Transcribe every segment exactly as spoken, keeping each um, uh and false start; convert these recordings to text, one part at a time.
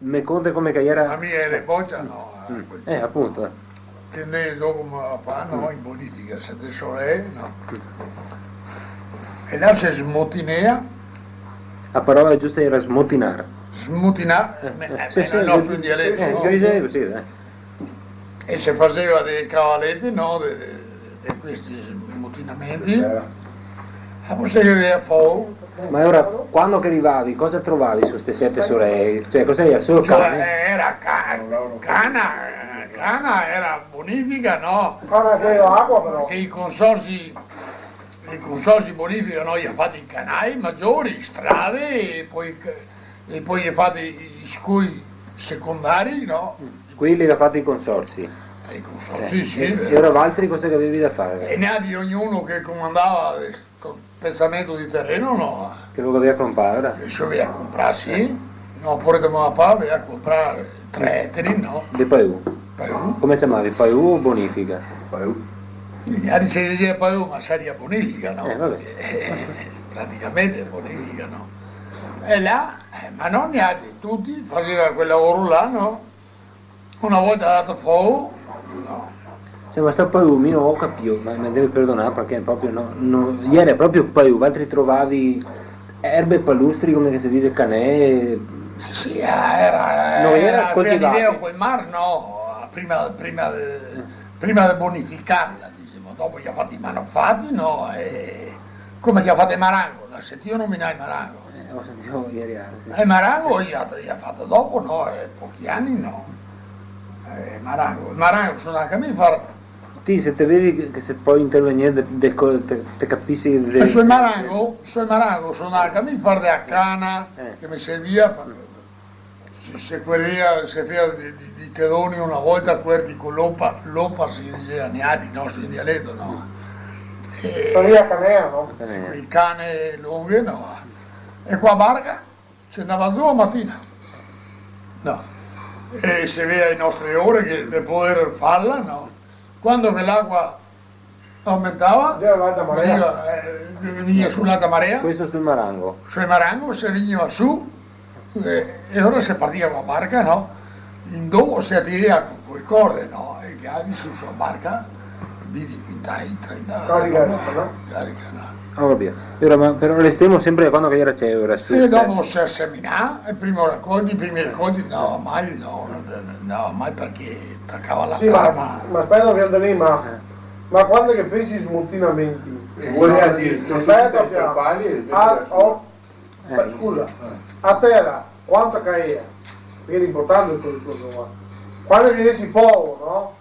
Me conte come che iera. Ma mi iere bocia, no? Mm. Eh, apunto, eh. Che ndea zo co me papà, no, in bonifica, Sete Soree, no? E là se smotinea. La parola giusta iera smotinar. Smotinar, eh, me-, eh, sì, me-, sì, nel nostro dialeto, sì, no? Sì, sì, sì, eh. E se faseva dei cavaleti, no? De, de, de questi smotinamenti. E po' se vedea fogo. Ma ora, quando che rivavi, cosa trovavi su ste Sete Soree? Cioè, cosa iera? Solo cane? Cioè, eh, iera ca-, cana, cana, iera bonifica, no? Cana che iera acua, però. Che i consorsi, i consorsi bonifica, no? I ga fati i canai magiori, strade, e po', e po' i ga fati i, i scoi secondari, no? Quei li ga fati i consorsi. Eh, i consorsi, sì, eh, vero. E ora valtri cosa che gavevi da fare? E ne gavevi ognuno che comandava de sto pesamento de tereno, no? Che lo gaveva comprà, ora? Che se gaveva comprà, sì. No, pure me papà gaveva comprà tre etari, no? De paù? Paù. Come ciamavi? Paù o bonifica? Paù. Ghe se dixeva paù, ma saria bonifica, no? Eh, va ben. Parché, eh, praticamente xe bonifica, no? E là, eh, ma no gnanca tuti, faseva quel lavoro là, no? Una volta dato fogo, no. Sì, ma sto paù, mi no go capìo, ma me deve perdonar parché proprio no, no, iera proprio paù, valtri trovavi erbe palustri, come che se dixe, canè? Sì, eh, iera, no, iera, iera coltivà. Che vivevo col mar, no, prima, prima de, prima de bonificarla, dixemo, dopo i ga fato i manufati, no, e come che i ga fato el Marango, la sentìo nominar el Marango? Eh, go sentìo ieri, eh, sì. El Marango i ga, i ga fato dopo, no? Eh, pochi ani, no? Eh, Marango, el Marango so ndà anca mi far. Ti, se te vedi che, che se pol intervenir, de, de co-, te, te capisi de... Eh, sul Marango, sul Marango so ndà anca mi far de la cana, eh, che me serviva par Se, se querela, se fea de, de, de tedoni una volta, querti co l'opa, l'opa se dixeva niati, nostro in dialeto, no? E... Saria canea, no? Canea. Quei cane longhe, no? E co la barca se ndava zo a matina, no? E se vea le nostre ore che, par poder farla, no? Quando che l'acua aumentava, gera l'alta marea. Vegniva, eh, vegniva su l'alta marea. Questo sul Marango. Sul Marango se vegniva su, eh, e ora se partiva co la barca, no? In do se tirava co, co le corde, no? E che gavevi su, su la barca, vinti quintai, trenta. Carica, no? Carica, no? Ho capito. Però, ma, però restemo sempre a quando che iera, cioè, ora su. E dopo se seminava, e prima racolti, i primi racolti ndava mal, no? Ndava mal parché tacava la... Sì, ma, calma. Ma speta, Piantanì, ma, ma quando che fesi i smutinamenti? Eh, volevo dire, sono... Speta, tutti per pali e... Ah, oh, eh, scusa, a tera, quanta caea? Perché è importante questo discorso qua. Quando che fesi fogo, no?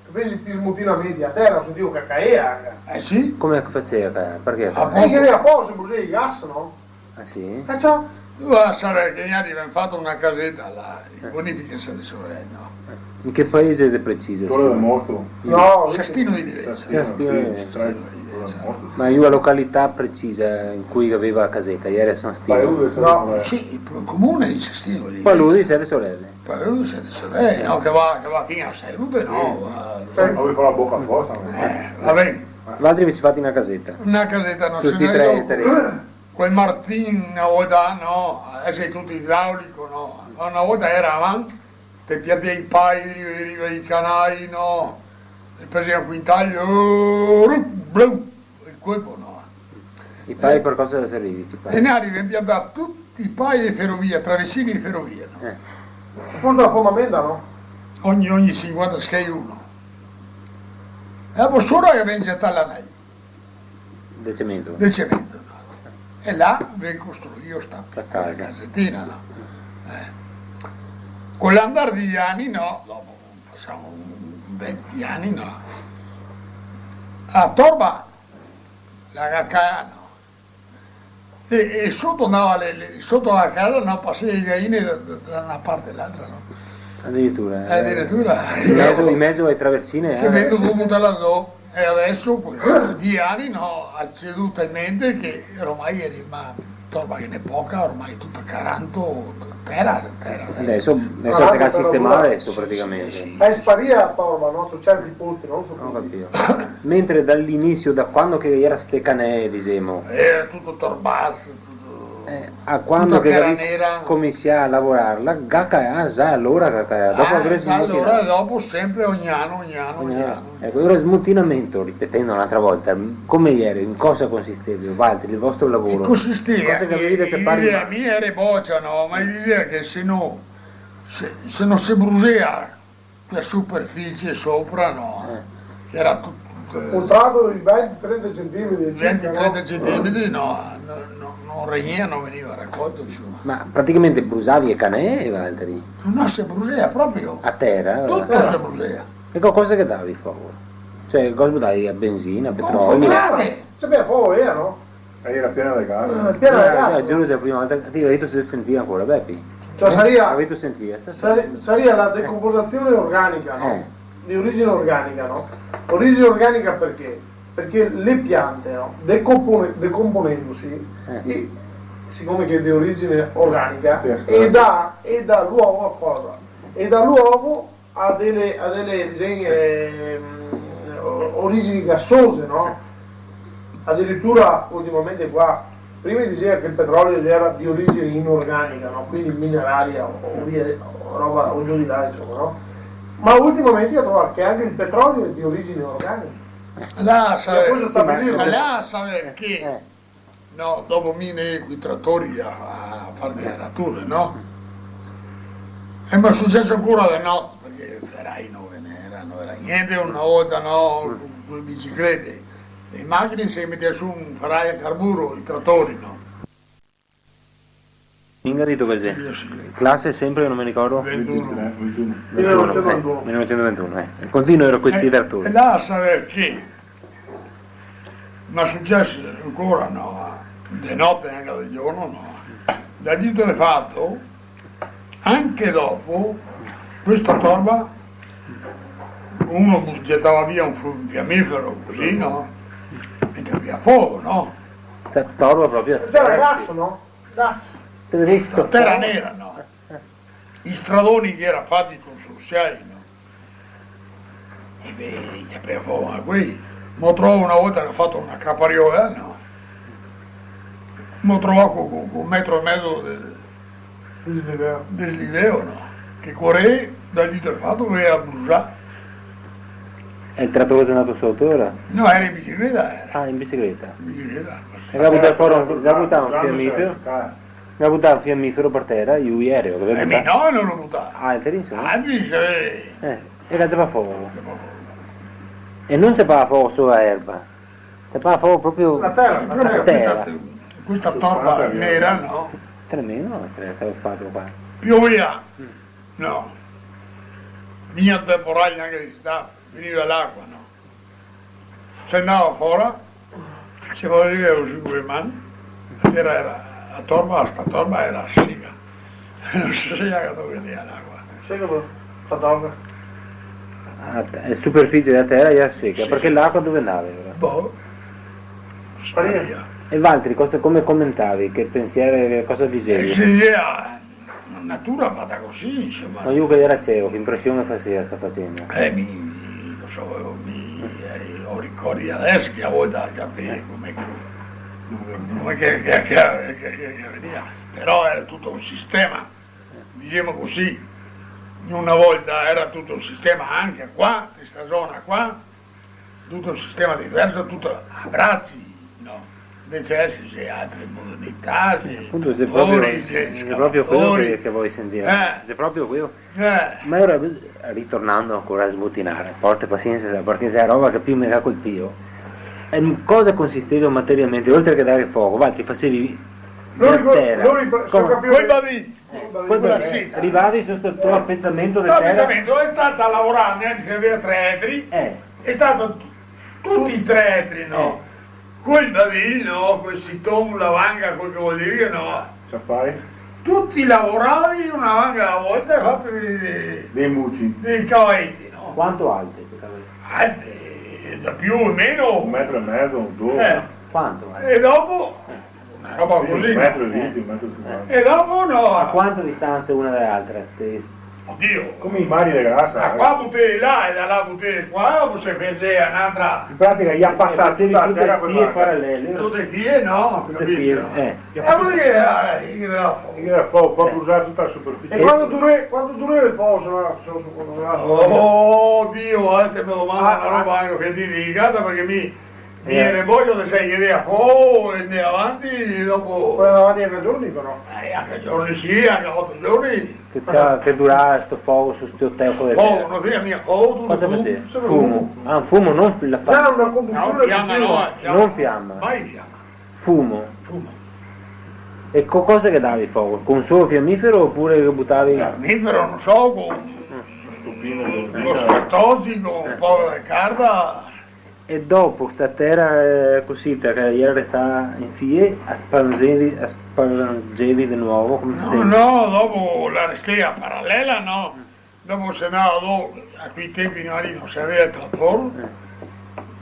Che fesi sti smutinamenti, a tera, so drio che caea anca. Eh sì. Come che faseva a caer? Parché? Ah, eh, che gera fogo, se brusea i gas, no? Ah, sì? Eh, ciò. Ti va a saver che i ga fato una caseta là, in bonifica Sete Soree, no? In che paese de preciso? Torre del Mostro. No, San Stino de Venezia. San Stino, sì, sì, San Stino de Venezia. Torre del Mostro. Ma la località precisa in cui gaveva la caseta, iera San Stino? Paese de San Stino. No, sì, el comune de San Stino de Venezia. Paese de Sete Soree. Paese de Sete Soree, no? Che va, che va fin a Salute, no? Sì. Va, eh. Volevo far la boca fosa, no? Eh, va ben. Valtri ve si fati na caseta? Na caseta, no. Su sti tre etari. Quel Martin, na volta, no, deso xe tuto idraulico, no? Ma na volta iera a man, te piantea i pai, i, i, i canai, no? E pesea un quintal, oh, blu, el colpo, no? I pai, eh, par cosa servivi, sti pai? E ne gavevi piantà tuti i pai de ferovia, travesini de ferovia, no? Eh. Posto la fondamenta, no? Ogni, ogni sinquanta schei uno. E dopo sora che vien getà l'anel. De cemento. De cemento, no? E là vien costruìo sta picola casetina, no? Eh. Co l'andar dei ani, no? Dopo pasà venti ani, no? La torba la ga caà, no? E, e soto ndava le, le, soto la casa, no? Pasea le gaine da, da, da na parte a l'altra, no? Adiritura, eh. Adiritura. In mezo, in mezo a le traversine, eh, sì. Che vendo come un talazo. E deso, co i ani, no, ga ceduo talmente che ormai iera, ma torba ghe n'è poca, ormai tuto caranto, tera, tera, tera. Deso, deso se ga sistemà deso, sì, praticamente. Sì, sì. Xe sparìa la torba, no? Su certi posti, no so come. Go capìo. Mentre da l'inisio, da quando che iera ste canee, disemo. Iera tuto torbaso, tuto Eh, a quando che gavì scominsià a lavorarla, ga caà, za alora ga caà, dopo... Ah, aver za alora, smutinà. Dopo sempre, ogni ano, ogni ano, ogni ano. Ogni ano. Eco, alora smutinamento, ripetendo n'altra volta, come iera, in cosa consisteva, valtri, el vostro lavoro? Consisteva, cosa che gavì da ciapar in man? Mi, mi iere bocia, no? Ma i diseva che se no, se, se no se brusea la superficie sopra, no? Eh. Che iera tut-, tut-, un trato de venti, trenta centimetri circa, no? Venti, trenta centimetri, no, no, no, no regnea, no vegniva racolto, insoma. Ma praticamente brusavi e canee, valtri? No, se brusea proprio. A tera? Tuto se brusea. E co cosa che davi fogo? Cioè, cosa davi? A benzina, petrolio? Fogo, fogo, grande. Ciapea fogo, eh, no? E iera piena de gas. Eh, piena de gas. Eh, giuro, xe la prima volta che, ti, ti se sentia ancora, Bepi? Cioè, eh? Saria, gavì sentìa sta sari-, saria la decomposizione organica, no? Eh. Di origine organica, no? Origine organica perché? Perché le piante, no? Decompone-, decomponendosi, eh, e, siccome che è di origine organica, sì, sì, e dà, e dà luogo a cosa? E dà luogo a dele, a dele, disemo, ehm, o-, origini gasose, no? Adiritura ultimamente qua, prima i diseva che el petrolio iera de origine inorganica, no? Quindi mineraria o, o via, o roba, o giù de là, insoma, no? Ma ultimamente i ga trovà che anca el petrolio xe de origine organica. Là, e sa-, poi xe stabilito. Là, sa, parché? Eh. No, dopo mi ne, coi tratori a, a far le arature, no? E me xe suceso ancora de note, parché ferai no ghe n'era, no ghe n'era gnente, na volta, no, co, co le biciclete, le machine se metea su un ferai a carburo, i tratori, no? Minga dito cusì. Io sì. Clase sempre, no me ricordo. Ventuno. Ventitré, ventuno. Ventuno, eh, millenovecentoventuno, eh. Continuo, ero coi tratori. E là, sa parché? Ma suceso ancora, no, de note, anca de giorno, no. Da dito e fato, anca dopo, questa torba, uno bu-, getava via un fu-, un fiamifero, cusì, no? E ciapea fogo, no? Sta torba proprio. Gera gas, no? Gas. Te vedi sto... La tera nera, no? I stradoni che iera fati co sorsiai, no? E beh, i ciapea fogo anca quei. Mo trovo na volta che ga fato na capariola, no? Mo trovo co, co, co un metro e mezo de, de sliveo, no? Che corea, da dito e fato, che a brusà. E el tratore xe ndà soto, alora? No, iera in bicicleta, iera. Ah, in bicicleta. In bicicleta, sì. E ga butà fora, ga butà un fiamifero? Ga butà un fiamifero par tera, lu iera, che... Eh, mi no, no lo butava. Ah, el te dixe? Ah, dixe, eh. Eh, e ga ciapà fogo. Ciapà fogo. E no ciapava fogo solo a erba, ciapava fogo proprio... La tera, la tera. Proprio questa, questa torba nera, no? Tremendo, no, sta, sta fato qua. Piovea, no. Mia temporal, gnanca d'istà, vegniva l'acua, no? Se ndava fora, se voleva usar co le man, la tera iera, la torba, sta torba iera seca. No se savea da dove vegniva l'acua. Seca, po, sta torba. Ah, te-, la superficie dela tera iera seca, sì, parché l'acua dove ndava, alora? Boh. Sparia. Sparia. E valtri cosa, come comentavi? Che pensiero, cosa disevi? Eh, se diseva, La natura fata cusì, insoma. Ma lu che iera ceo, che impresion che faseva sta facenda? Eh, mi, mi, no so, mi, eh, go ricordi adeso che a volte capì come che, come che, che, che, che, che, che vegniva. Però iera tuto un sistema, disemo cusì. Na volta iera tuto un sistema anca qua, in sta zona qua. Tuto un sistema diverso, tuto a brasi, no? Invese deso xe altre modernità, xe tratori, xe scavatori. Apunto, xe proprio, xe proprio queo che, che vojo sentir. Eh. Xe proprio queo. Eh. Ma alora, ritornando ancora a smutinare, porta pasiensa, parché xe la roba che più me ga colpìo. E in cosa consisteva materialmente, oltre che dare fogo, valtri fasevi la tera? Lori, lori, se ho capito. Coi bavì. Eh, quando rivavi su sto tuo apezamento de tera? No, apezamento, xe stà lavorà, eh, se gaveva tre etri, eh, xe stà tu-, tuti i tre etri, no? Eh. Col bavil, no? Col siton, la vanga, quel che vol dir, no? Ciapai. Tuti lavoravi, na vanga a la volta, e fati dei, dei, dei muci, dei caveti, no? Quanto alte ste cavete? Alte, da più o meno. Un metro e mezo, un, do. Eh. Quanto alte? E dopo, eh. Na roba cusì, no? Sì, un metro e vinti, un metro e sinquanta. E dopo no. A quanta distansa una da l'altra, ste, Odio. Come i mari de grasa, da qua butevi là e da là butevi qua, dopo se fea n'altra. In pratica, i ga pasà tuta la tera par tera. Tute fie, no? Tute fie, capito? Eh. E vuol dire, eh, i ghe dava fogo. I ghe dava fogo, po' brusar tuta la superficie. E quanto dura, quanto dura el fogo, se no, se no, se no, se no? Oh, Dio, eh, te me domandi na roba anca che xe delicata, parché mi, mi, eh, gera vojo de, sa, che dea fogo e ndea avanti, e dopo. Poi ndea avanti anca giorni, però. Eh, anca giorni sì, anca oto giorni. Che, che durava sto fogo su sto teco de tera? Fogo, no se ciama mia fogo, tuto fumo. Cosa faseva? Fumo. Ah, un fumo, no la fa-, no, na combustione de fumo. No, fiama no, eh, fiama. No fiama. Mai fiama. Fumo. Fumo. E co cosa che davi fogo? Con solo fiamifero opure che butavi? Fiamifero, no so, con, con scartosi, con un poco de carta. E dopo sta tera, eh, cusì, che gera restà in fie, a spangevi, a spangevi de novo, come fasevi? No, no, dopo la restea paralela, no? Dopo se ndava do-, a quei tempi no, lì no se gaveva el trator,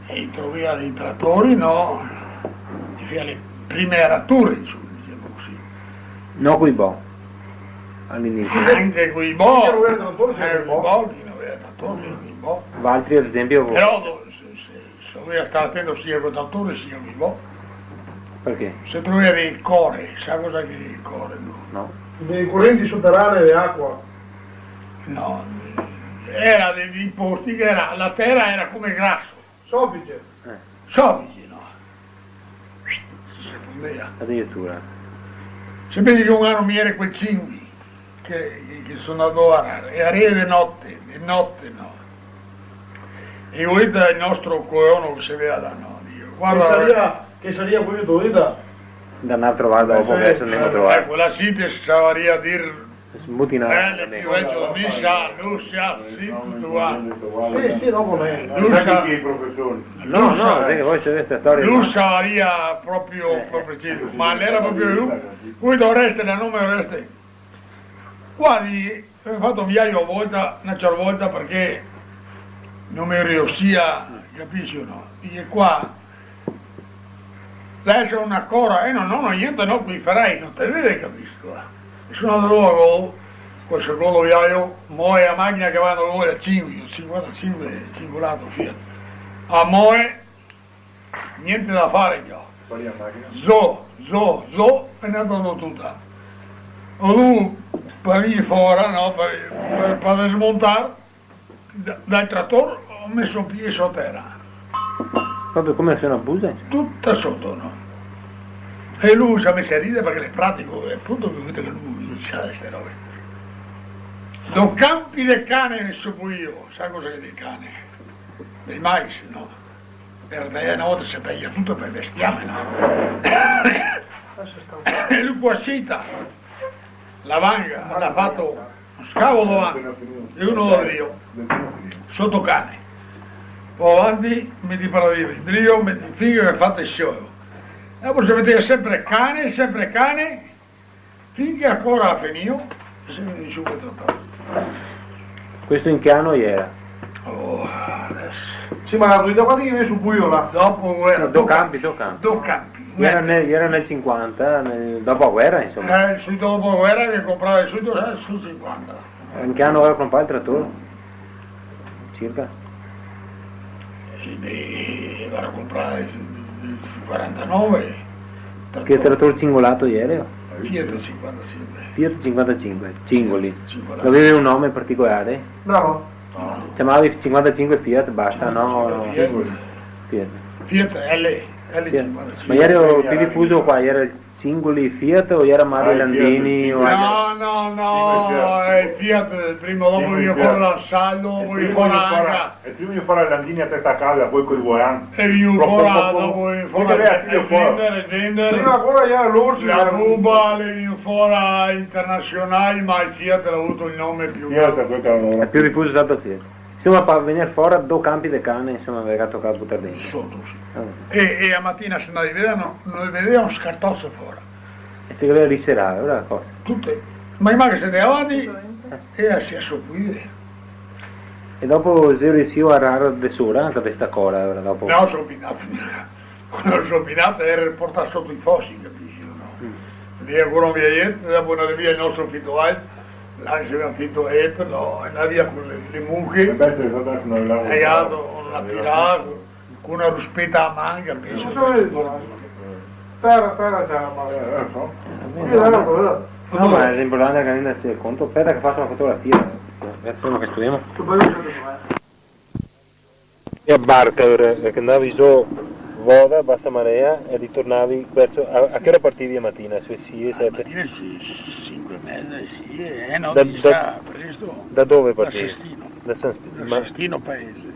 eh, e i trovea dei tratori, no? I fea le prime arature, insoma, disemo cusì. No coi bo, a l'inisio. Anca coi bo. Chi no gaveva trator, eh, coi bo, chi no gaveva trator, coi bo. Valtri, ad esenpio, però do-, se, se, se dovea star atento sia col trator sia coi bo. Parché? Se trovea dei core, sa cosa che xe el core, no? No. Dei corenti soteranee de acua. No, gera de, dei posti che gera, la tera gera come graso. Sofice. Eh. Sofice, no? Se fondea. Adiritura. Se pensi che un ano mi gera quel cinque, che, che, che so ndà a arar, e aree de note, de note, no? E volta el nostro coeono che se vea là, no, Dio. Varda, che saria, che saria proprio dove da? Da ndar a trovar dopo, eh, che adeso ndemo a trovar. Eco, là sì te savaria dir. Smutinà, eh, el più vecio de mi sa, lu sa, sì, tuto quanto. Sì, sì, dopo lei. Lu sa, i profesori. No, no, sa che voi sapete sta storia, lu ma savaria proprio, eh, proprio preciso, ma l'era proprio lu. Poi dovreste, no me dovreste. Qua di Go fato un viajo na volta, na cior volta, parché no me riusia, capisi o no? Dixe qua, deso na cora, eh, no, no, no, gnente, no, quei ferai, no te vede, capisi, va. E so ndà dopo, co, co secondo viajo, moe a machina che va, no vol, a cinque, cinquantasinque, cinque lato, Fiat. A moe, Gnente da fare, ciò. Zo, zo, zo, e n'è ndà tuta. Lu, par vegner fora, no, par, par, par desmontar, da, dal trator, go meso un pie soto tera. Proprio come se no buse? Tuta soto, no? E lu se ga meso a rider parché l'è pratico, e apunto, che lu, lu sa de ste robe. Do canpi de cane, so po' mi, sa cosa che xe de cane? Dei mais, no? Gera taià, na volta se taia tuto par bestiame, no? E lu qua sita, la vanga, l'à fato un scavo davanti e uno da drio, soto cane. Po' avanti, meti par drio, drio, meti, finché che ga fato el sioio. E dopo se metea senpre cane, senpre cane, Finché ancora a finio, se vien su che tratar. Questo in che ano iera? Oh, deso. Sì, ma la verità, varda che vien su Puiola. Dopo guera, sì, do canpi, do canpi. Do canpi. Iera nel, iera nel cinquanta, nel, dopo la guera, insoma. Eh, subito dopo la guera che comprava subito, eh, sul cinquanta. E in che ano gaveva comprà el trator? Circa? Eh, beh, gaveva comprà el, el quarantanove. Che trator cingolato iera? Fiat cinquantasinque. Fiat cinquantasinque, cingoli. Cingolato. Gaveva un nome particolare? No, no. No, no. Ciamavi cinquantasinque Fiat, basta, no? Cinquantasinque Fiat. Fiat. Fiat L, L cinquantasinque. Ma iera el più difuso qua, iera el Cingoli Fiat o iera Mario Landini o... Ah, el Fiat, el Cingoli. No, no, no, el Fiat, prima o dopo vien fora l'Ansaldo, dopo vien fora anca. E prima vien fora Landini a testa calda, poi col volan. E vien fora, dopo vien fora el Vender, el Vender. Prima ancora iera l'Orsi, la Buba, le vien fora Internasional, ma el Fiat l'à vuto el nome più... Fiat, quel che alora. El più difuso xe stà el Fiat. Insoma, par vegner fora do canpi de cane, insoma, ve ga tocà butar dentro. Soto, sì. Ah. E, e a matina se ndava a vedar, no, no vedea un scartoso fora. E se gaveva riserà, alora cosa? Tute. Ma, ma che se ndea avanti, e a se sopulire. E dopo se riusìo a arar de sora, anca de sta cora, alora, dopo? No, so pinà. Quando so pinà, iera portà soto i fosi, capisi, no? Mm. Via ancora un viaieto, dopo ndava via el nostro Fitoal, Là che se gaveva finto, eh, no, e là via co le, le muche. E beh, se saltasse una là, e là, una tirà, co, co una ruspeta a man, capisci? No so, tera, tera, tera, ma... Eh, eh, lo so. No, ma xe importante che ne se conto. Speta che faso una fotografia. Eh, ferma che scrivemo. Su, poi lo so che fa. E a barca, ora, che andavi zo Voda, Basa Marea, e ritornavi verso, a, a che ora partivi a matina? Su e sie, sete? A matina sì, sinque e meza, sì, eh, no, da, da, presto. Da dove partivi? Da Sestino. Da San Sti-, da ma Sestino paese.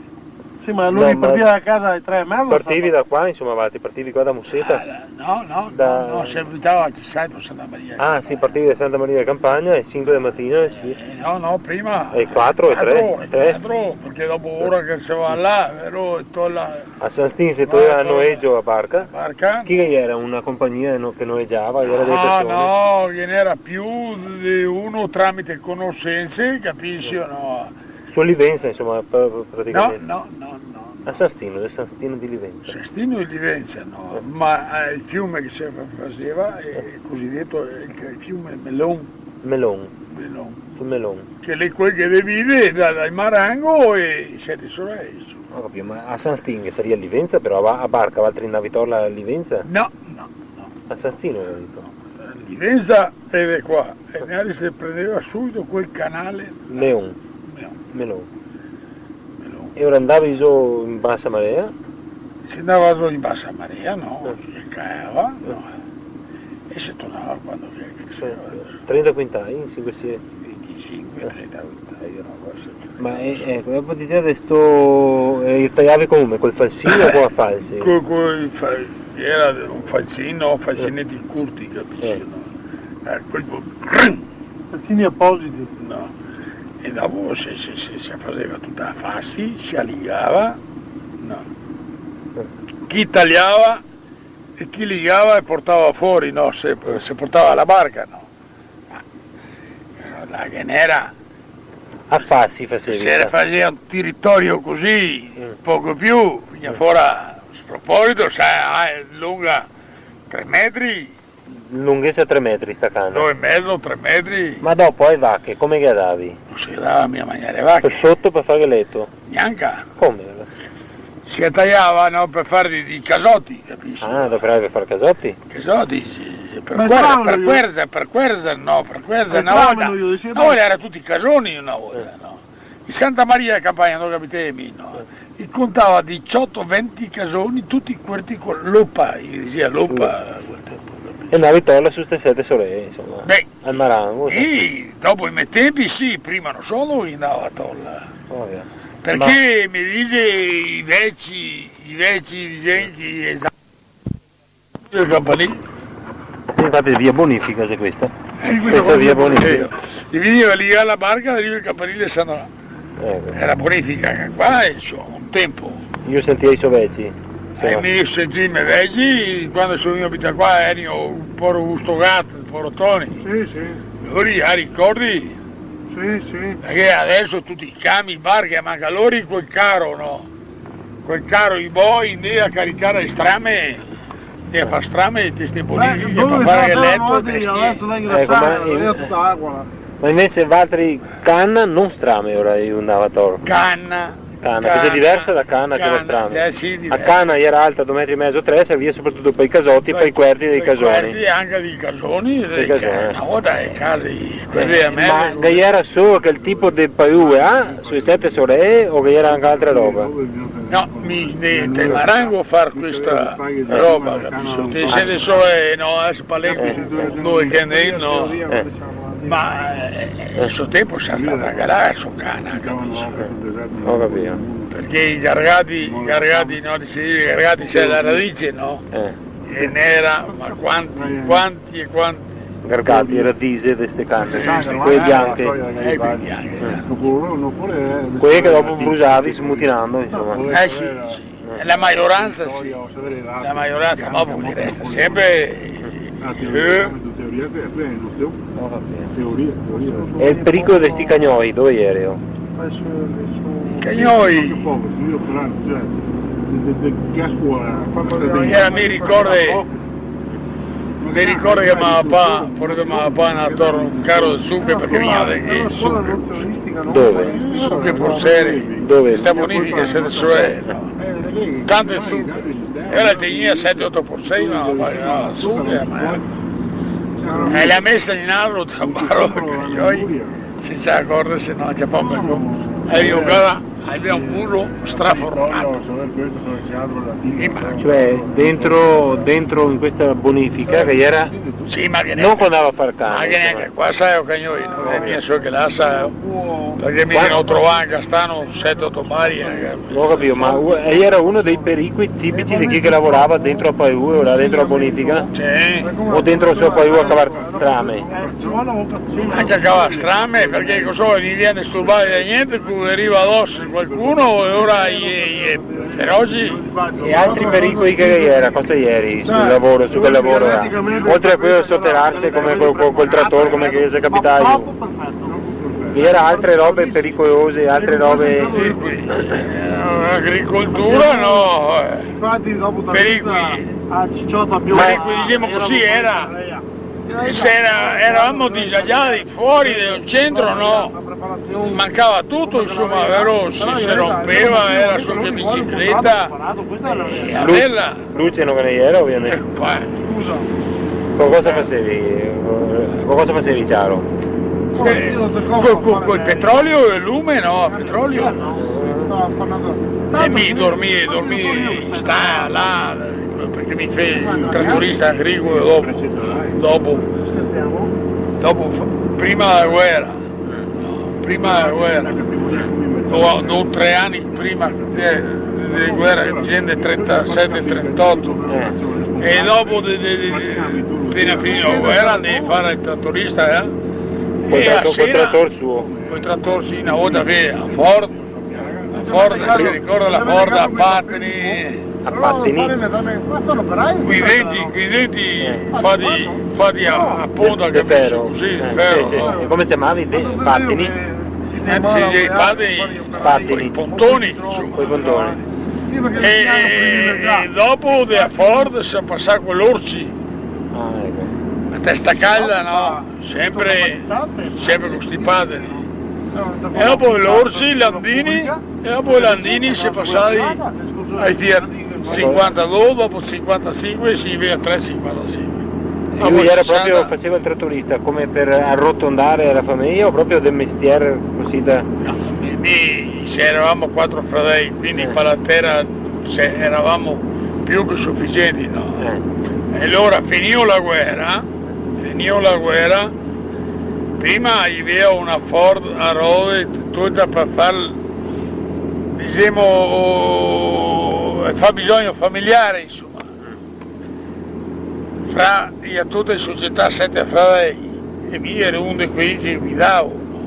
Sì, ma lui partiva da casa alle tre e meza, partivi da qua, insoma, avanti, partivi qua da Museta? Ah, da, no, no, da, no, no, se abitava a Cisai, Santa Maria. Ah, sì, partivi da Santa Maria de Campagna alle sinque de matina, eh, sì. Eh, no, no, prima. Alle quatro, alle tre? Quatro, alle tre, parché dopo ora che se va là, vero? E to la... A San Stin se toea a noegio a barca? A barca. Chi che gera? Una compagnia no-, che noegiava? Gera dee persone? Ah, no, ghe n'era più de uno tramite conosense, capisci o no? Su Livenza, insoma, pra-, praticamente. No, no, no, no, no. A San Stino, de San Stino de Livenza. San Stino de Livenza, no, ma, eh, el fiume che se fa-, faseva xe, xe cosideto, eh, el fiume Melon. Melon. Melon. Sul Melon. Che l'è quel che devive da, dal Marango e Sete Soree, insoma. Go capìo, ma a San Stin, che saria Livenza, però a, a barca, valtri ndavi torla a Livenza? No, no, no. A San Stino, go dito. Livenza xe de qua, e magari se prendeva subito quel canale. Meon. Meon. Melon. Melon. E ora ndavi zo in basa marea? Se ndava zo in basa marea, no? Eh. Se caava, no? E se tornava quando che creseva. Eh, trenta quintai in sinque, sie. Vintisinque, eh, trenta quintai, una cosa cusì. Ma, eh, eco, e po dixea de sto, eh, taiavi come? Col falsin o co a false? Co, co i fa-, gera un falsin, falsineti curti, capisci, no? Eh, quel po-, crin! Falsini apositi. No. E dopo se, se, se, se faseva tuta a fasi, se ligava, no? Eh. Chi taliava e chi ligava e portava fora, no? Se, se portava la barca, no? Ma, eh, là ghe n'era. A fasi fasevi, se faseva un teritorio cusì, mm, poco più, vegnea fora, a sproposito, sa, ah, xe longa tre metri. Lunghesa tre metri sta cana. Do e mezo, tre metri. Ma dopo, e vache, come che a davi? No se dava mia magnare e vache. Par soto par far el leto? Gnanca. Come? Se taiava, no, par far dei, dei casoti, capisci? Ah, dopo par far casoti? Casoti, sì, sì, par querza, par querza, no, par querza, na volta, na volta gera tuti casoni, na volta, no? In Santa Maria de Campagna, no capitè mi, no? I contava dixoto, venti casoni, tuti cuerti co lopa, i dixea lopa, quel tempo, capisci? E ndavi torla su ste Sete Soree, insoma. Beh, al Marango, sì, dopo i me tempi sì, prima no so dove i ndava a torla. Ovio. Parché me dixe i veci, i veci dixea che i xe-, el campanil. Infati via Bonifica xe questa. Eh, questa xe via Bonifica. Eh, i vegneva a ligar la barca, dariva el campanil e se ndava. Eco. Gera Bonifica anca qua, insoma, un tempo. I sentia i so veci. Eh, mi sentìa i me veci, quando so vegnù a abitar qua, gera un poro Gusto Gat, un poro Toni. Sì, sì. Lori, ah, ricordi? Sì, sì. Parché deso tuti i camion, barche, manca lori quel caro, no? Quel caro i boi, ndea a caricar e strame, e a far strame, te ste bonifiche, par far el leto, e bestie. Eco, ma in-, ma invese valtri cana, no strame, ora i ndava a tor. Cana. Cana, che xe diversa da cana che da strame. Eh, sì, diversa. A cana gera alta do metri e mezo, tre, servia sopratuto par i casoti, par i cuerti dei casoni. Par i cuerti e anca dei casoni, dei casoni. Na volta e case, i, quele a me. Ma che gera solo quel tipo de paure, ah? Su e Sete Soree o che gera anca altra roba? No, mi, ne, te Marango far questa roba, capisci? Te Sete Soree, no, deso parlemo, eh, noi che ne, no. Eh. Ma, eh, a so tempo xe stata anca là, so cana, capisci? Go capìo. Parché i gargati, i gargati, no, se dise gargati, xe la radice, no? Eh. E ghe n'era, ma quanti, quanti e quanti. Gargati, radixe de ste case, sì, sì, quele bianche. Eh, quele bianche, eh. Quele che dopo brusavi smutinando, insoma. Eh, sì, sì. La maioransa, sì. La maioransa, ma po' resta senpre, eh. Go capìo. E el pericolo de sti cagnoi, dove gera? I cagnoi. Eh, mi ricordo, Me ricordo che me papà, pure me papà, andava a tor un caro de suche parché vegnea de, eh, suche. Dove? Suche Porseri. Dove? Sta bonifica, se adeso xe, no? Tante suche. E ora tegnea sete, oto porsei, ma, ma, ma suche, ma, e la mesa in aro, tra un baro, sensa acorde, se no, ciapava un bel colpo. E io, cara, Aveva un muro straformato. Sì, ma cioè, dentro, dentro in questa bonifica che era, sì, ma che non neanche, andava a far cane, ma che neanche qua, sai, o cagnoi, no, che mia so che là, sai, parché mi qua ne ho trovato anche stanno sette, otto mari, eh. Ho capito, ma u-, e era uno dei pericoli tipici di chi che lavorava dentro a Paiù, là dentro a bonifica? Sì. O dentro su a Paiù a cavar strame? Anche a cavar strame, parché cosa, no i vien disturbati da niente, che riva doso qualcuno e ora i, i è feroci. E altri pericoli che iera, cosa ieri sul lavoro, su quel lavoro là? Oltre a quello soterrarsi come col, col, col trattore, come che xe capità a mi. Iera altre robe pericolose, altre robe. Eh, agricoltura no, eh. Infatti dopo pericoli. Ah, Ciciotta più. Pericoli, diciamo così, era, se era, eravamo disagiati, fuori del centro no. Mancava tutto, insomma, vero? Si, si rompeva, era solo che bicicletta. E bella. Luce no ghe ne iera, ovviamente. Eh, qua. Co cosa fasevi? Co cosa fasevi, Ciaro? Eh, co-, co-, col petrolio e el lume, no, petrolio. E mi dormii, dormii, sta là, parché mi fea el tratorista agricolo dopo, dopo, dopo, prima dela guera. Prima dela guera, do, do tre ani prima de, de, de guera, dixendo trentasete, trentaoto, e dopo de, de, de, de, apena finìa la guera, andava a far el tratorista, eh? Col trator, col trator suo? Col trator, sì, na volta che a Ford, a Ford, se ricorda la Ford a patini? A patini. Quei denti, quei denti fati, fati a, a ponta, de fero. Così, de fero, sì, sì, no? Sì. E come se ciamavi? De-, patini? Eh, sì, sì, patini. Patini. Coi pontoni, insoma. Coi pontoni. E, e, e dopo dela Ford se pasà co l'Orsi. Ah, eco. La testa calda, no? Sempre, sempre co sti patini. E dopo l'Orsi, Landini, e dopo Landini se pasà ai Fiat sinquantadó, dopo sinquantasinque, sì, Fiat tre sinquantasinque. Dopo el sesanta. Lui iera proprio, faseva el tratorista come per arrotondar la fameja o proprio de mestier cusì da... No, mi, mi, se eravamo quatro fradei, quindi par la tera se, eravamo più che sufisienti, no? Eh. E alora, finìo la guera, finìo la guera, prima i avea una Ford a rode, tuta par far, dixemo, el fabisogno familiare, insoma. Fra, i a tuta la società sete fradei, e mi iero un de quei che guidavo, no?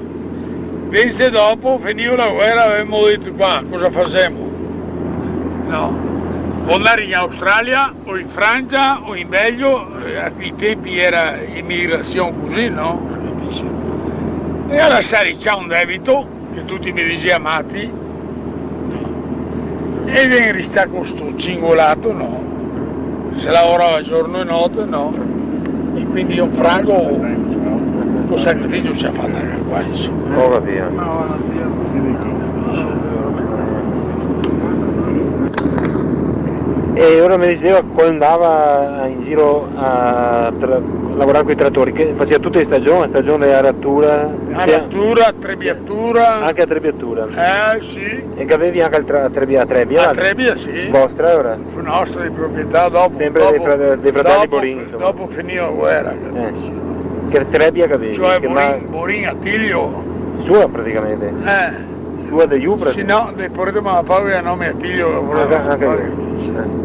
Invese dopo, finìo la guera, gavemo dito: "Qua, cosa fasemo?" No? O andar in Australia, o in Francia, o in Belgio, eh, a quei tempi iera emigrasion cusì, no? E a lasar ciò un debito, che tuti me dixea mati, no? E vien sto, sto cingolato, no? Se lavorava giorno e note, no? E quindi un franco, col sacrificio, se ga fato anca qua, insoma. Ho capito. E alora me dixeva, co andava in giro a tra-, lavorar coi tratori, che faseva tute le stagioni, la stagion de aratura, cioè... Aratura, trebiatura. Anca a trebiatura. Eh, sì. E che gavevi anca el tra-, trebia-, a trebia? A trebia, sì. Vostra, alora? Nostra, de proprietà, dopo, sempre dei dopo, fra-, dei fradei dopo, Borin, insoma. Dopo finìo la guera, capisi? Eh. Che trebia che gavevi? Cioè, che Borin, ma-, Borin Atilio. Sua, praticamente? Eh. Sua de Iupra? Sì, no, de, pure de me papà gaveva nome Atilio, pure. Anca, anca mi. Eh.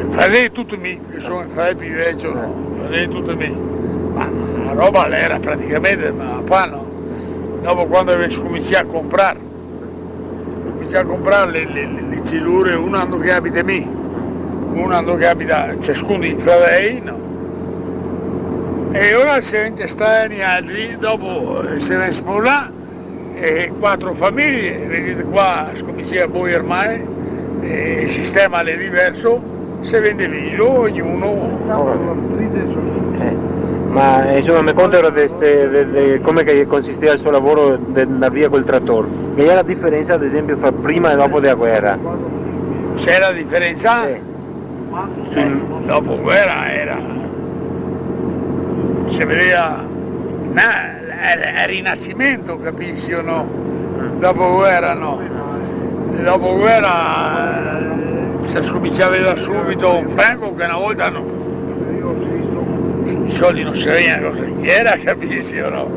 Fasevi tuto mi, che so el fradel pì vecio, no? Eh. Fasevi tuto mi. Ma la roba l'era praticamente de me papà, no? Dopo, quando gavemo scominsià a comprar, scominsià a comprar le, le, le, le cesure, una ndo che abito mi, una ndo che abita ciascun dei fradei, no? E alora se vien a star nialtri, dopo, eh, se vien sposà, e quatro fameje, vedì qua, scominsia a boiar mai, e el sistema l'è diverso, se vien diviso, ognuno. Ho capito. Eh, Ma, eh, insoma, me conta ora de ste, de, de come che consisteva el so lavoro de ndar via col trator. Che gera la diferensa, ad esempio, fra prima e dopo dela guera? C'era diferensa? Sì. Sì. Eh, dopo guera era, se vedeva, na-, el, el Rinasimento, capisi o no? Mm. Dopo guera no. E dopo guera, eh, se scominsiava da subito un franco che na volta no, i soldi no se vedeva cosa che era, capisi o no?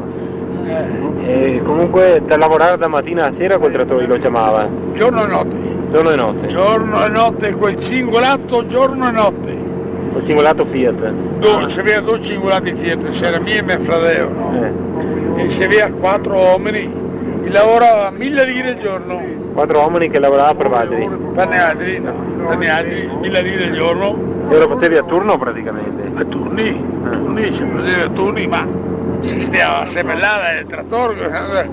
Eh. E comunque da lavorare da matina a sera col tratore lo ciamava? Giorno e note. Giorno e note. Giorno e note, col cingolato, giorno e note. Col cingolato Fiat? Do-, se vedeva do cingolati Fiat, se era mi e me fradeo, no? Eh. E se vedeva quatro omeni, i lavorava mile lire al giorno. Quatro omeni che lavorava par valtri? Par nealtri, no, par nealtri, mile lire al giorno. E lo fasevi a turno praticamente? A turni, a turni, se faseva a turni, ma se stava sempre là, eh, trator, eh,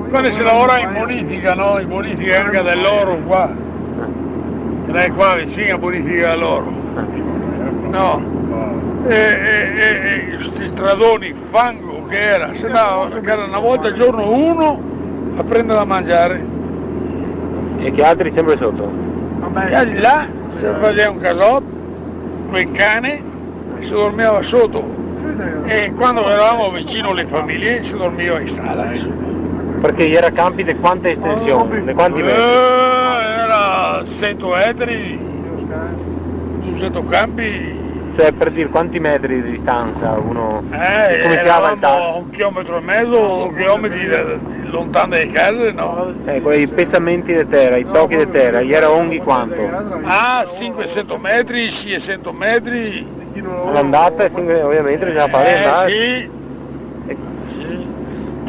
quando se lavorava in bonifica, no? In bonifica anca del oro qua. Che l'è qua vicino a bonifica del oro. No. E, e, e, e sti stradoni, fango che era, se ndava, che era na volta al giorno uno a prendere da mangiare. E che altri sempre soto? E là se faseva un casotto, coi cani, e se dormiva soto. E quando eravamo vicino le famiglie, se dormiva in stala, insomma. Parché i era campi de quanta estension? De quanti metri? Eh, era sento metri, dusento campi. Cioè, par dir, quanti metri de distansa uno... Eh, scominsiava el eravamo ta- a un chilometro e mezo, do chilometri da, da, lontan dae case, no? Eh, quei pesamenti de tera, i tochi de tera, i era longhi quanto? Ah, sinquesento metri, siesento metri. L'andata, sì, ovviamente, bisogna fare l'andata. Eh, sì. Sì.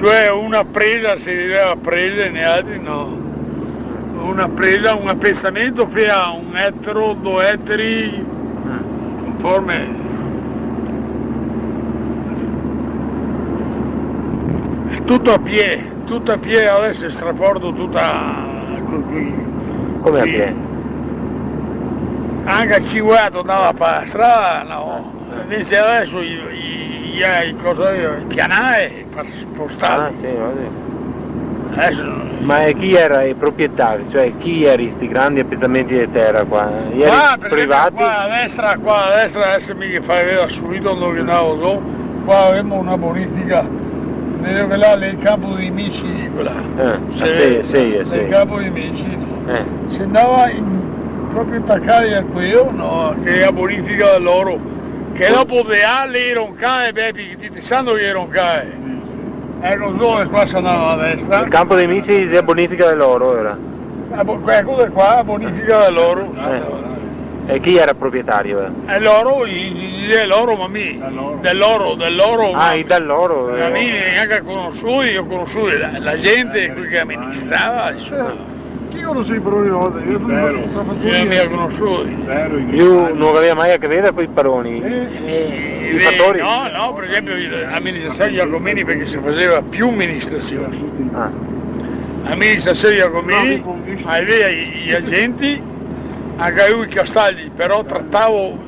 Cioè, una presa, se diceva prese, nealtri no. Una presa, un apezamento, fea un etaro, do etari, conforme. È tutto a piè, tutto a piè, adesso è straporto tutta co-, coi... Come a piè? Anca a cinquanta andava par la strada, no? Invese adeso i, i, i, i, cosa, i pianai par spostarli. Ah, sì, va ben. Adeso... Ma e chi era i proprietari? Cioè, chi era sti grandi apezamenti de tera qua? I era privati? Qua, par esenpio, qua a destra, qua a destra, adeso mi ghe faso vedar subito dove che ndavo zo. Qua gavemo na bonifica, vedo che là l'è el canpo dei missili, quela. Eh, sì, sì, sì. El canpo dei missili, no? Eh. Se ndava in, proprio tacai a quelo, no? Che xe la bonifica de l'oro. Che dopo de là, lì, Roncae, Bepi, ti te sando che Roncae. Eco, zo, e qua se ndava a destra. El canpo dei missili xe bonifica de l'oro, era? Eh, bo-, eco de qua, bonifica de l'oro. Eh. E chi era proprietario, eh? E l'oro, i, i, i, de l'oro, ma mi, de l'oro, de l'oro, ma mi, de l'oro, ma mi gnanca conosuo, go conosuo la, la gente, quei che aministrava, insoma. Chi conoseva i paroni na volta? Io no go mai a che vedar coi paroni. Eh, i fatori? No, no, par esenpio, aministrasion Giacomini, parché se faseva più aministrasion. Ah. Aministrasion Giacomini, aveva i, i agenti, anca lu i Castaldi, però tratavo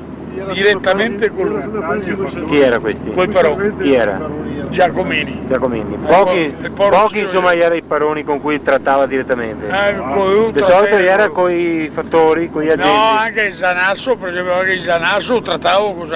diretamente col... Chi era questi? Coi paroni. Chi era? Giacomini. Giacomini. Pochi, pochi, insoma, i era i paroni con cui tratava diretamente. Eh, co-, de solito i era coi fatori, coi agenti. No, anca el Zanasso, par esenpio, anca el Zanasso tratavo co,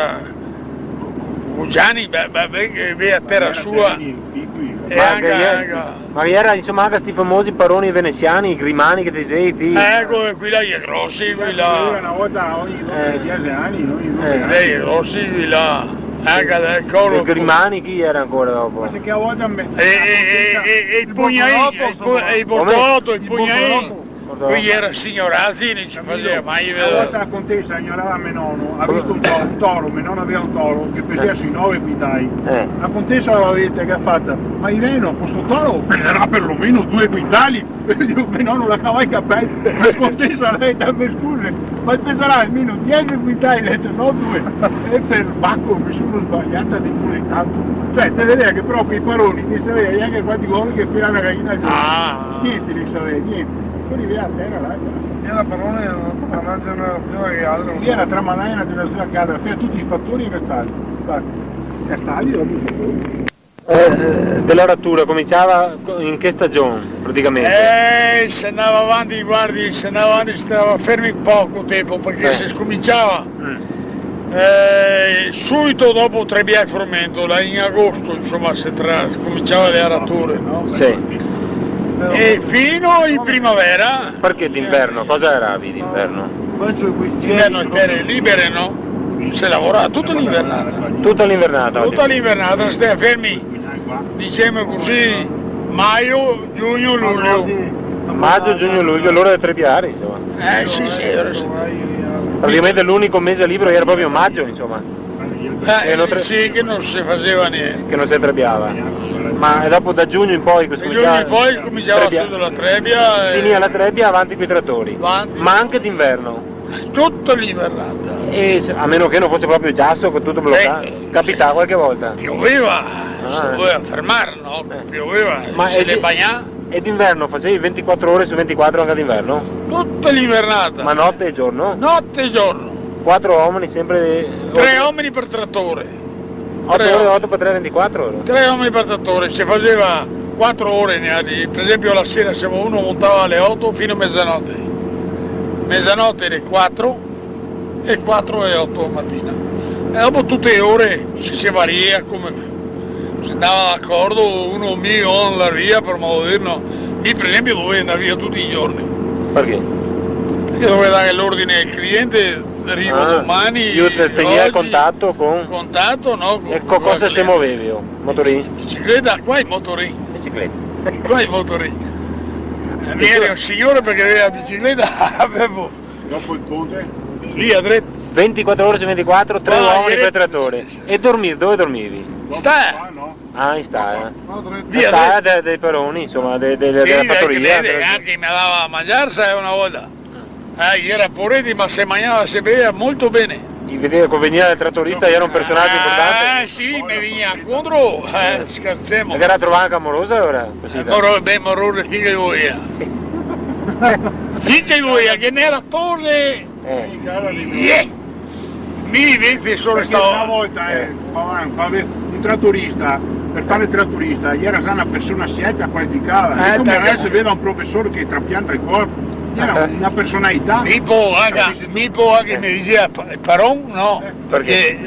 co Gianni, be-, be-, be-, che vea tera sua. E anca, anca Ma ghe era, insoma, anca sti famosi paroni venesiani, i Grimani che te disevi ti? Eco, e quei là i è grosi, quei là. Una volta ogni, eh, diese ani, no? Ogni due, eh, tre ani. I è grosi, quei là. Anca del coro. I Grimani chi era ancora dopo? Ma se che a volta me... E, e, e, e i Pugnai, e i Pu-, e i Bortolotto, i Pugnai. Quei era signorasi, no se faseva mai vedar. Una volta la contesa, la siora de me nono, ga visto un to-, un toro, me nono gaveva un toro che pesava sui nove quintali. Eh. La contesa la ga dito, che la ga fato: "Ma Ireno, questo toro peserà perlomeno due quintali." E mi, me nono, el ga cavà i capei. La contesa la ga dito: "Me scusi, ma peserà almeno diese quintali." La ga dito: "No, due." E per Bacco me son sbalià de cusì tanto. Cioè, te vedea che proprio i paroni, no se saveva gnanca quanti ovi che fea na gaina al giorno. Ah. Gnente no se saveva, gnente. Poi i vea a tera là. E la parona xe na generasion che altra. Lì era tramandà da na generasion a l'altra, fea tuti i fatori e castaldi. Basta. Castaldi, dopo. Eh, de l'aratura cominciava co-, in che stagion, praticamente? Eh, se andava avanti, guardi, se andava avanti, se stava fermi poco tempo, parché Eh. se scominciava, Mm. eh, subito dopo Trebbià e Formento, là in agosto, insoma, se tra-, scominciava le arature, no? Sì. E fino in primavera. Parché d'inverno? Cosa aravi d'inverno? D'inverno le tere libere, no? Se lavorava tuta l'invernata. Tuta l'invernata? Tuta l'invernata, se stava fermi, diciamo così, maio, giugno, luglio. Maggio, giugno, luglio, l'ora de trebiare, insoma. Eh, sì, sì, ora sì. Praticamente l'unico mese libero era proprio maggio, insoma. Eh, E no tre- sì, che non si faceva niente. Che non si trebiava. Ma dopo da giugno in poi Da giugno in poi cominciava trebbia. subito la trebbia e Finia la trebbia, avanti coi trattori. Avanti. Ma anche d'inverno. Tutta l'invernata. E se, a meno che non fosse proprio giasso, con tutto bloccato. Eh, Capitava sì. qualche volta. Pioveva, Ah. si doveva fermare, no? Eh. Pioveva, Ma se e le di-, bagnava. e d'inverno facevi ventiquattro ore su ventiquattro anche d'inverno? Tutta l'invernata. Ma notte e giorno? Notte e giorno. Quattro uomini sempre. Tre uomini per trattore. Otto Tre ore, uomini. otto per tre, ventiquattro ore. Tre uomini per trattore, se faceva quattro ore, ne ha di-, per esempio la sera se uno montava alle otto fino a mezzanotte. Mezzanotte alle quattro e quattro e otto matina. E dopo tutte le ore si, si varia come se andava d'accordo, uno mi o andare via, per modo di dire, no. Mi per esempio dovevo andare via tutti i giorni. Perché? Perché dovevo dare l'ordine al cliente, arrivo Ah, domani, io te-, tenia oggi. contatto con Contatto, no? Con, E con con cosa se movevi? Motorin? Bicicleta, qua in motorin. Bicicleta. Qua in motorin. E mi ero un signore perché aveva la bicicleta, avevo Dopo il ponte? Lì a dret- ventiquattro ore su ventiquattro, tre Ah, uomini per trattore. Sì, sì. E dormire, dove dormivi? Sta- Qua, no? Ah, in stalla. Via Sta dret- de-, dei peroni, insoma, de-, de-, Sì, della dai, fattoria. che vede, anche me dava da mangiare, sai, una volta. Eh, i era povereti, ma se mangiava, se beveva molto bene. I vedeva che veniva il trattorista, era un personaggio importante. Eh, sì, me veniva contro, eh, scherzemo. Perché era trovata anche amorosa, ora? Così, Eh, dai. moro-, ben, morose, chi che voia? Chi che voia, che n'era torre? Eh. Yeah. Mi invece sono Perché stato una volta, eh, un trattorista, per fare il trattorista, era già una persona scelta, qualificata. Eh, E come perché adesso vedo un professore che trapianta il corpo, era Eh. una personalità. Mi po' anche, Capisci? mi po' anche Eh. mi diceva pa-, paron, no? Eh. Perché?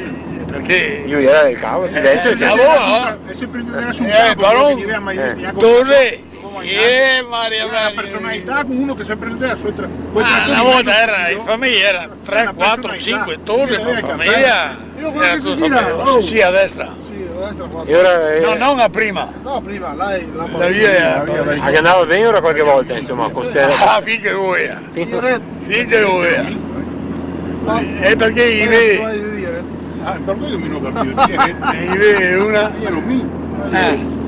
Perché, perché Io era il cavo, Eh, Silenzio, eh, cioè. Cavo, no? E se presentava sul Eh, campo, paron. che diceva, ma io Eh. Torre. Eh, Maria Era una Maria. personalità con uno che si presentava sul tra-, quel Ah, trattorino una volta era, in famiglia era tre, Una quattro, personalità. cinque torri per famiglia. Io quello Era che si tutto gira, bello. oh. Sì, sì, a destra. Sì, a destra qua. E ora, eh, No, non a prima. No, prima, là è la La via è La via, la via. Ah, che andava ben ora qualche volta, insoma, con ste Ah, finché vuoi. Sì, ho detto. Finché vuoi. Ma Eh, perché i Eh, ve- vuoi dire? Ah, per quello mi non capivo niente. I ve una Io ero mi. Eh.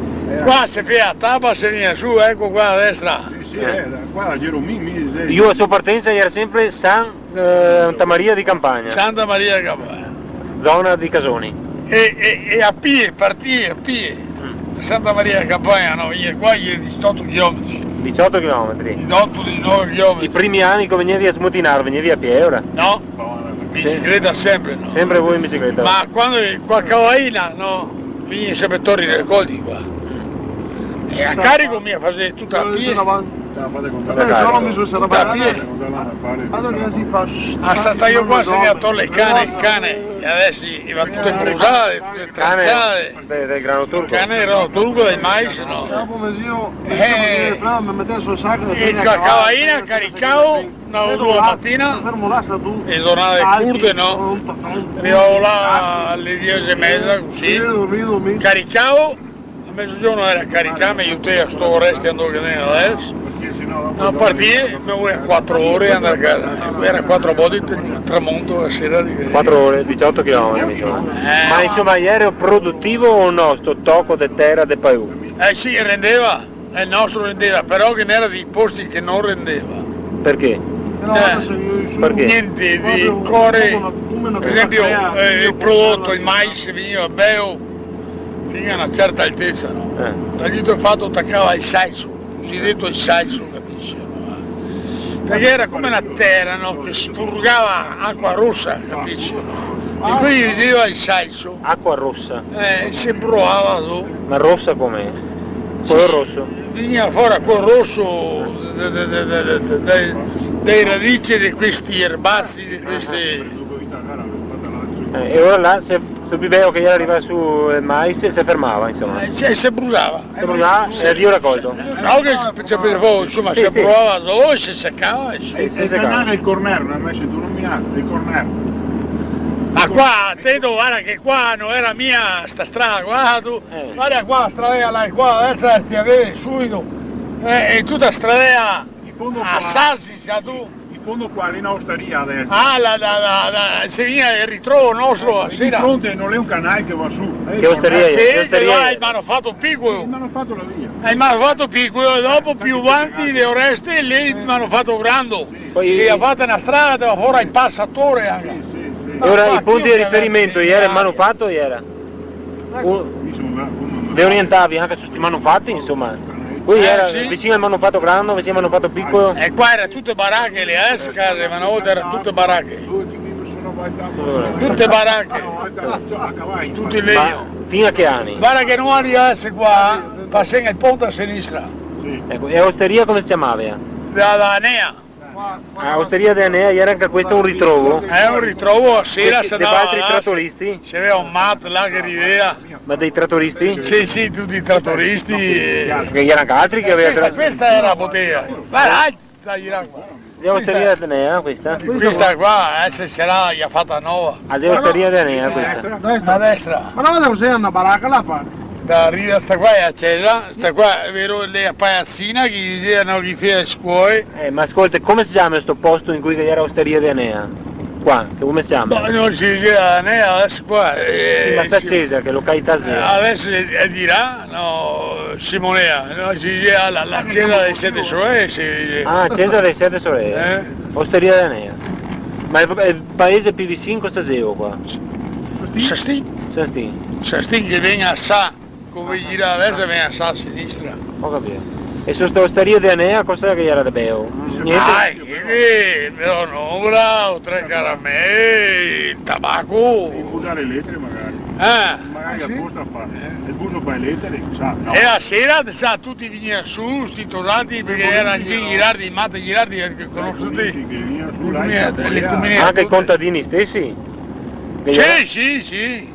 Qua se fa a tapa, se vien su, eco qua a destra. Sì, sì, eh, qua giro mi, mi, sì. Io a so partenza era sempre San, eh, Santa Maria di Campagna. Santa Maria di Campagna. Zona di Casoni. E, e, e a pie, partie a pie. Mm. Santa Maria di Campagna, no, vien qua, vien diciotto chilometri. Diciotto chilometri. Diciotto, diciannove chilometri. I primi anni che venivi a smutinare, venivi a pie, ora? No, in Sì. bicicleta sempre, no. Sempre voi in bicicleta? Ma quando, qua a Cavaina, no, vien sempre torri del Coldi qua. E a carico mi la fasevo tuta a pie. Te la fate contare. Eh, solo mi sono Tuta a pie. Allora che si fa? Ah, sta, sta io qua, se ne ha torto le cane, cane. E adesso i va tutte brusate, tutte Cane. tranciate. Del, del grano turco. Cane, grano turco, del mais, no? Dopo me zio, Eh. me zio, me metteva sul sacco, E teneva qua a cavallo, Cavaina, caricavo, una o due la matina, fermo là, sta tu. E giornate curte, no? Arrivavo là alle dieci e mezza, così. Io dormivo, dormivo. Caricavo, a mezzogiorno era caricame, io te sto resto andando che ne adesso. No, partì, me volevo quattro ore andare a casa. Era quattro volte il tramonto la sera di Quattro ore, diciotto chilometri, insoma. Eh. Ma insomma, ieri produttivo o no, sto toco de tera de Paù? Eh sì, rendeva, il nostro rendeva, però che n'era dei posti che non rendeva. Perché? Eh, Perché? niente, di core, per esempio, eh, il prodotto, il mais veniva bello fino a una certa altezza, no? Eh. Da lì ho fatto, attaccava il salso, cosiddetto il salso, capisci, no? Perché era come una terra, no? Che spurgava acqua rossa, capisci, no? E quindi diceva il salso. Acqua rosa. Eh, se provava su. Ma rosa com'è? Color roso? Vegneva fora col roso de, de, de, dai, dai radici di questi erbacei, di questi... Eh, e ora là, se, sto biveo che iera rivà su el mais, se fermava, insoma. Eh, se, se brusava. Se brusava, e adio racolto. No che se, se, insoma, se provava su, se secava, e se... Sì, se secava. Cagnar el corner, no? Invese tu no mi hai, el corner. Ma qua, atento, varda che qua no iera mia sta strada, varda tu. Eh. Varda qua, stradea là, qua, adeso la stia vede subito. Eh, xe tuta stradea a sasi, sa tu. In fondo qua, lì na ostaria adeso. Ah, la, la, la, la, se vien el ritrovo nostro, sì, là. Di fronte no xe un canal che va su? Che ostaria xe? Sì, che ostaria xe? Là xe el manufato picolo. El manufato là via. El manufato picolo, e dopo più avanti de Oreste, lì el manufato grando. Sì. Che ga fato na strada, ora el pasatore anca. Sì, sì, sì. E ora i punti de riferimento, iera el manufato, iera? Un, ve orientavi anca su sti manufati, insoma. Qua iera vicin al manufato grando, vicin al manufato picolo. E qua iera tute barache, le, eh, case, ma na volta iera tute barache. Tute barache. Tuto in legno. Ma fin a che ani? Varda che no iera qua, pasemo el ponte a sinistra. Eco, e a ostaria come se ciamava? La, la Anea. A ostaria de Anea, iera anca questo un ritrovo? Xe un ritrovo, sì, là se ndava, altri tratoristi? Se vedeva un mato là che rideva. Ma dei tratoristi? Sì, sì, tuti i tratoristi. Che iera anca altri che gaveva... Questa, questa iera la botega. Varda, alta, gira qua. Xe ostaria de Anea, questa? Questa qua, eh, se sarà, i ga fata nova. Ah, xe ostaria de Anea, questa? A destra. A destra. Ma no, varda, cos'è na baraca là, fa? Da riva sta qua xe la cesa, sta qua, xe vero, la paiasina che i dixeva, no, che i fea le scuole. Eh, ma scolta, come se ciama sto posto in cui che iera ostaria de Anea? Qua, che come se ciama? No, no se dixeva Anea, adeso qua, eh... Sì, ma sta cesa, che località xe? Adeso xe, xe de là, no, Simonea, no, se dixeva la, la cesa dei Sete Sorele, se dixe. Ah, cesa dei Sete Sorele. Eh? Ostaria de Anea. Ma el, el paese pì vicin cosa xeło qua? Sastin. Sastin. Sastin che vien a sa, come gira a destra, vien a sa a sinistra. Go capìo. E su sta ostaria de Anea cosa che iera de beło? Gnente? Ah, eh, beło, no, bravo, tre caramele, el tabaco. Infusione eletrica magari. Eh? Magari aposta fa. El buso fa eletrico, sa, no? E la sera, sa, tuti vegnea su, sti tosati, parché iera anca Girardi, Mate Girardi, che conosi ti. Sì, che vegnea su, là, in Saporea. Anca i contadini stesi? Sì, sì, sì.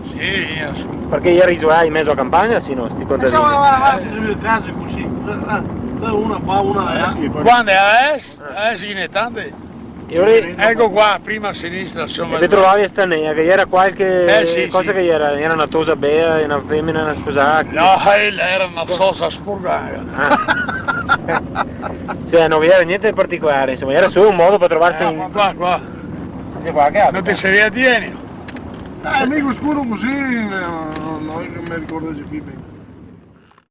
Sì, vegnea su. Parché iera isolai in mezo a campagna, sì, no, sti contadini? Insoma, varda, varda, tuti e due case cusì. Eh, eh, una qua, una là. Eh, sì, fa... Quante, adeso? Adeso ghe n'è tante. E ora... Eco qua, prima a sinistra, insoma. E ve trovavi a sta Anea, che iera qualche... Eh, sì, cosa che iera? Iera na tosa bea, na femena, na sposada? No, eh, la iera na sosa sporcada. Ah. Cioè, no iera gnente de particolare, insoma, iera solo un modo par trovarse in... Qua, qua. Xe qua che... No te se vede, tieni. Eh, mica scuro cusì, no, no, no me ricordo se più ben.